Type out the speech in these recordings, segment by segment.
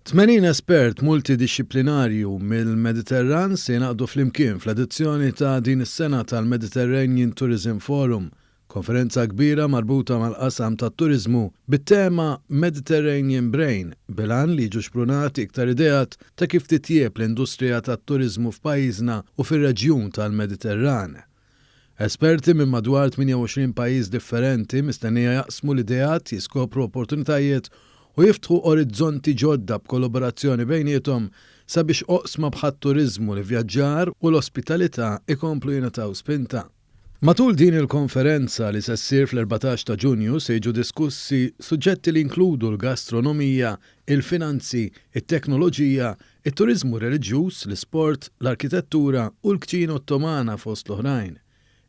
80 espert multidixxiplinarju mill-Mediterran se jingħaqdu flimkien fl-edizzjoni ta' din is-sena tal-Mediterranean Tourism Forum, konferenza kbira marbuta mal-qasam tat-turiżmu bit-tema Mediterranean Brain bil-għan li jiġu xprunati iktar ideat ta' kif titjieb l-industrija tat-turiżmu f'pajjiżna u fir-reġjun tal-Mediterran. Esperti minn madwar 28 pajjiż differenti mistennija jaqsmu l-ideat, jiskopru opportunitajiet u jiftħu orizzonti ġodda b'kollaborazzjoni bejniethom sabiex oqsma bħat-turiżmu, l-ivvjaġġar u l-ospitalità jkomplu jingħataw spinta. Matul din il-konferenza li se ssir fl-14 ta' Ġunju se jiġu diskussi suġġetti li jinkludu l-gastronomija, il-finanzi, it-teknoloġija, it-turiżmu reliġjuż, l-isport, l-arkitettura u l-kċina Ottomana fost l-oħrajn.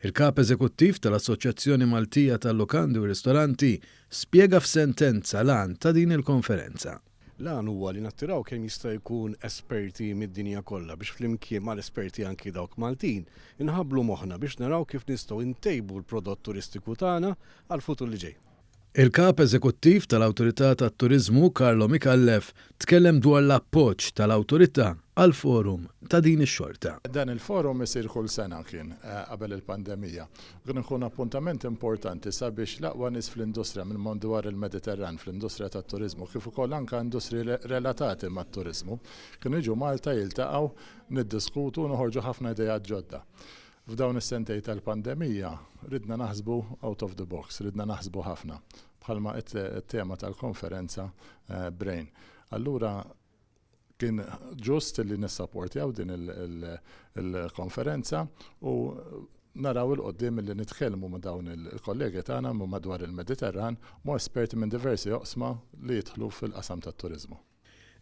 Il-Kap Eżekuttiv tal-Assoċjazzjoni Maltija tal-Lukandi u Ristoranti spjega f'sentenza l-għan ta' din il-konferenza. L-għan huwa li nattiraw kemm jista' jkun esperti mid-dinja kollha biex flimkien mal-esperti anki dawk Maltin inħabblu moħħna biex naraw kif nistgħu ntejbu l-prodott turistiku tagħna għall-futur li ġej. Il-Kap Eżekuttiv tal-Awtorità tat-Turiżmu, Carlo Micallef, tkellem dwar l-appoġġ tal-Awtorità għal forum ta' din ix-xorta. Dan il-forum isir kull sena, kien qabel il-pandemija. U kien ikun appuntament importanti sabiex l-aqwa nies fl-industrija minn madwar il-Mediterran, fl-industrija tat-turiżmu, kif ukoll anke industriji relatati mat-turiżmu, kienu jiġu Malta jiltaqgħu, niddiskutu u noħorġu ħafna ideat ġodda. F'dawn is-sentejn tal-pandemija ridna naħsbu out of the box, ridna naħsbu ħafna, bħalma t-tema tal-konferenza Brain. Allura kien ġust li nissapportjaw din il-konferenza u naraw 'il quddiem li nitkellmu ma' dawn il-kollegi tagħna minn madwar il-Mediterran ma' esperti minn diversi oqsma li jidħlu fil-qasam tat-turiżmu.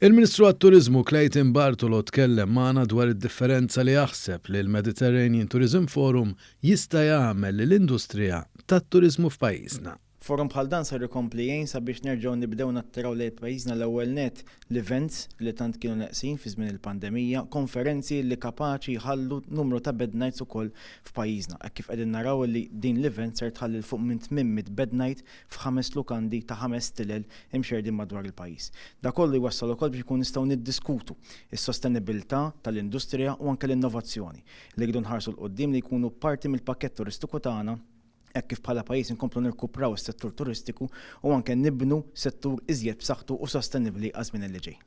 Il-Ministru għat-Turiżmu Clayton Bartolo tkellem magħna dwar id-differenza li jaħseb li l-Mediterranean Tourism Forum jista' jagħmel lill-industrija tat-turiżmu f'pajjiżna. Forum bħal dan ser ikompli jgħin sabiex nerġgħu nibdew nattiraw lejn pajjiżna l-ewwel nett l-events li tant kienu neqsin fi żmien il-pandemija, konferenzi li kapaċi jħallu numru ta' bed nights ukoll f'pajjiżna, hekk kif qegħdin naraw li din l-event ser tħalli 'l fuq minn 800 bed night f'ħames lukandi ta' ħames stilel imxerrdin madwar il-pajjiż. Dak kollu jwassal ukoll biex inkunu nistgħu niddiskutu s-sostenibilità tal-industrija u anke l-innovazzjoni li rridu nħarsu 'l quddiem li jkunu parti mill-pakkett turistiku tagħna hekk kif bħala pajjiż inkomplu nirkupraw is-settur turistiku u anke nibnu settur iżjed b'saħħtu u sostenibbli għaż-żmien li ġej.